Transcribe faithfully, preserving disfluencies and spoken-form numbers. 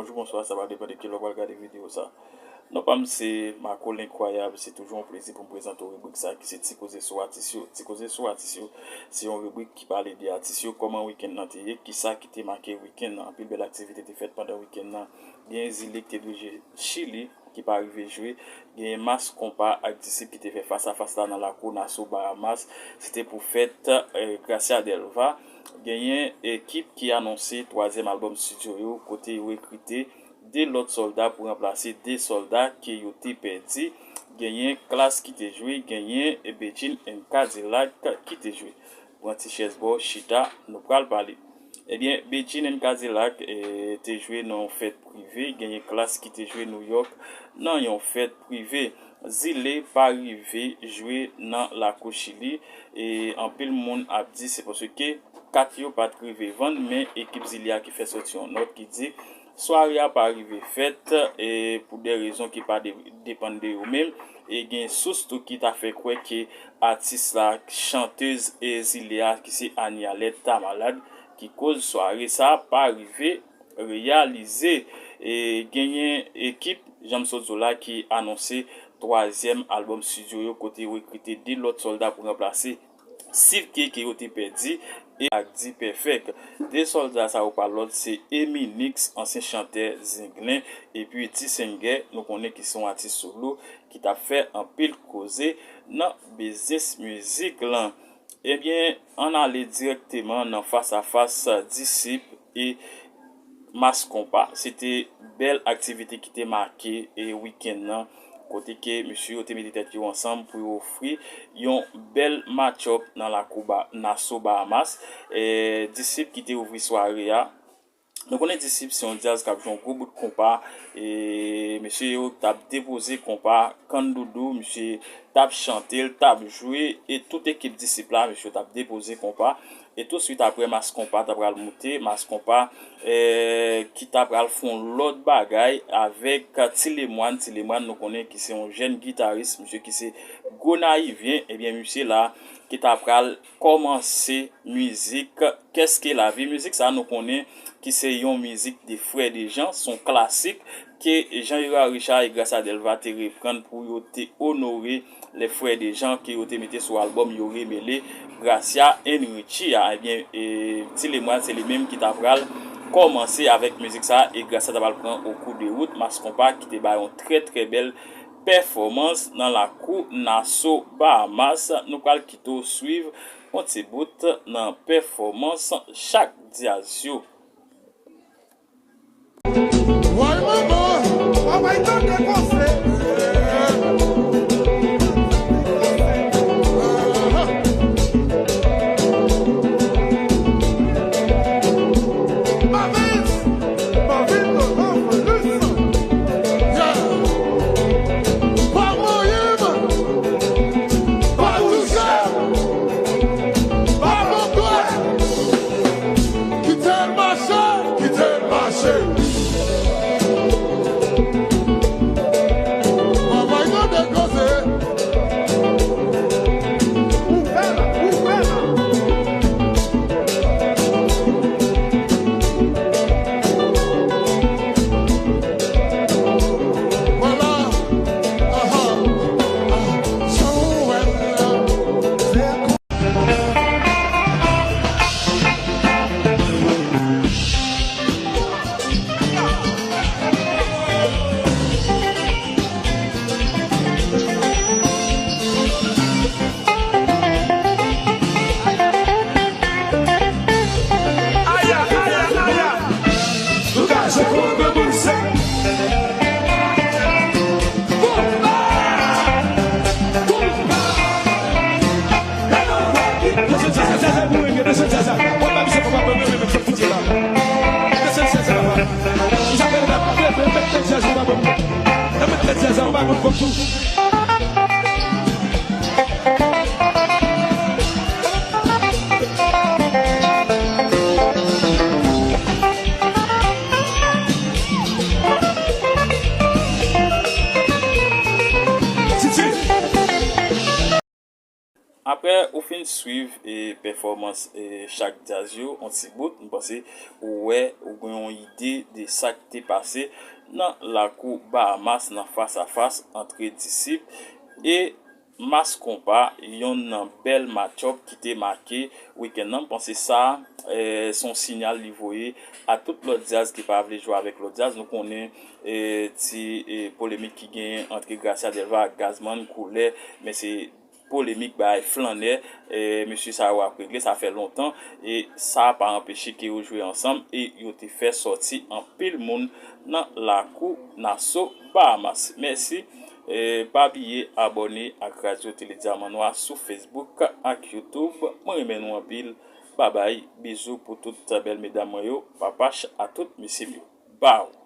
Bonjou, bonswa, sa va depann de kilè w pral gade videyo sa. Non pa m se Marco L'Incroyable, se toujou yon plezi pou m prezante w ribrik sa ki se Ti Koze sou Atis yo. Ti Koze sou Atis yo, se yon ribrik ki pale de atis yo, kòman wikenn nan te ye, kisa ki te make wikenn nan. Anpil bèl aktivite te fèt pandan wikenn nan. Genyen Zile ki te dwe jwe Chili, ki pa rive jwe. Genyen Mass Konpa ak Disip ki te fè fas a fas la nan lakou Nassau Bahamas. Se te pou fèt, eh, Gracia Delva. Genyen ekip ki anonse twazyèm albòm estidyo yo, kote yo rekrite de lòt sòlda pou ranplase de sòlda ke yo te pèdi. Genyen Klass ki te jwe, genyen Bedjine and K-Dilak ki te jwe. Pran ti chèz ba w, chita, nou pral pale. Ebyen, Bedjine and K-Dilak, eh, te jwe nan yon fèt prive, genyen Klass ki te jwe Nouyòk nan yon fèt prive. Zile pa rive jwe nan lakou Chili, e anpil moun ap di se paske kat yo pa t rive vann, men ekip Zile a ki fè sòti yon nòt ki di sware a pa rive fèt, e pou de rezon ki pa de-, depann de yo menm, e gen sous tou ki ta fè kwè ke atis la, chantèz e Zile a, ki se Annie Alerte, ta malad, ki koz sware sa pa rive reyalize. E genyen ekip, jan m sot di w la, ki anonse twazyèm albòm estidyo yo, kote yo rekrite de lòt sòlda pou ranplase Steve K ke yo te pèdi, e ak D-Perfect. De sòlda sa yo pa lòt se Emmy Nix, ansyen chantè Zenglen, epi T-Singer, nou konnen ki se yon atis solo, ki t ap fè anpil koze nan biznis mizik lan. Ebyen, ann ale dirèkteman nan fas a fas Disip e Mass Konpa. Se te bèl aktivite ki te make, e, wikenn nan, kote ke mesye yo te mete tèt yo ansanm pou yo ofri yon bèl match-up nan lakou Ba-, Nassau Bahamas. E, Disip ki te ouvri sware a. Nou konnen Disip se yon djaz k ap jwe yon gwo bout konpa, e mesye yo t ap depoze konpa, kandoudou, mesye t ap chante l, t ap jwe, e tout ekip Disip la, mesye yo t ap depoze konpa, e tousuit apre Mass Konpa ta pral moute, Mass Konpa, e, ki ta pral fè yon lòt bagay avèk Ti Lemwàn, Ti Lemwàn nou konnen ki se yon jèn gitaris, mesye ki se Gonayivyen, ebyen mesye la ki ta pral kòmanse mizik Qu'est-ce que la vie? Mizik sa nou konnen ki se yon mizik de Frè Dejan, se yon klasik ke Jean Hérard Richard e Gracia Delva te reprann pou yo te onore les Frères Dejean ke yo te mete sou albòm yo remele Gracia and Richie a. Ebyen, e, Ti Lemwàn se li menm ki ta pral kòmanse avèk mizik sa e Gracia ta pral pran au cours de route Mass Konpa ki te bay yon trè, trè bèl pèfòmans nan lakou Nassau Bahamas. Nou pral kite w swiv yon ti bout nan pèfòmans chak djaz yo. Woy manman, pa bay tande kòse. Marvin, Marvin, Marvin, listen. Yeah. Pa manyen m, pa touche m, pa montre m. Kite l mache, kite l mache. Travay nan de koze. Ou fè la, ou fè la. Vwala. Aha. Ah, jan w wè m la. Aya, aya, aya. Nou ka jwe pou gwo bouse. Konpa! Konpa! Mesye, sa, sa, sa, sa, pou mwen, mesye, sa, sa. Konpa, misye, konpa, mwen, mwen, mwen, fouti la. Mesye, sa, sa, la. Misye, sa, sa, la. Mete, mete, mete, jazz, konpa, mwen. Mete, mete, jazz, konpa, mwen, konpa. Apre ou fin Swiv e pèfòmans e chak djaz yo on ti bout, m panse ou wè, ou gen yon ide de sa k te pase nan lakou Bahamas nan fas a fas antre Disip e Mass Konpa, yonn nan bèl match-up ki te make wikenn nan. M panse sa e se yon sinyal li voye a tout lòt djaz ki pa vle jwe avèk lòt djaz. Nou konnen e ti e polemik ki genyen antre Gracia Delva ak Gazman Koulè, men se polemik bay flannè, e mesye sa yo ap regle, sa fè lontan, e sa pa anpeche ke yo jwe ansanm, e yo te fè sòti anpil moun nan lakou Nassau Bahamas. Mèsi, e pa bliye abòne ak Radyo Tele Dyaman Nwa sou Facebook ak YouTube. Mwen renmen nou anpil. Babay, bizou pou tout bèl medam mwen yo. Papach a tout mesye m yo. Baw!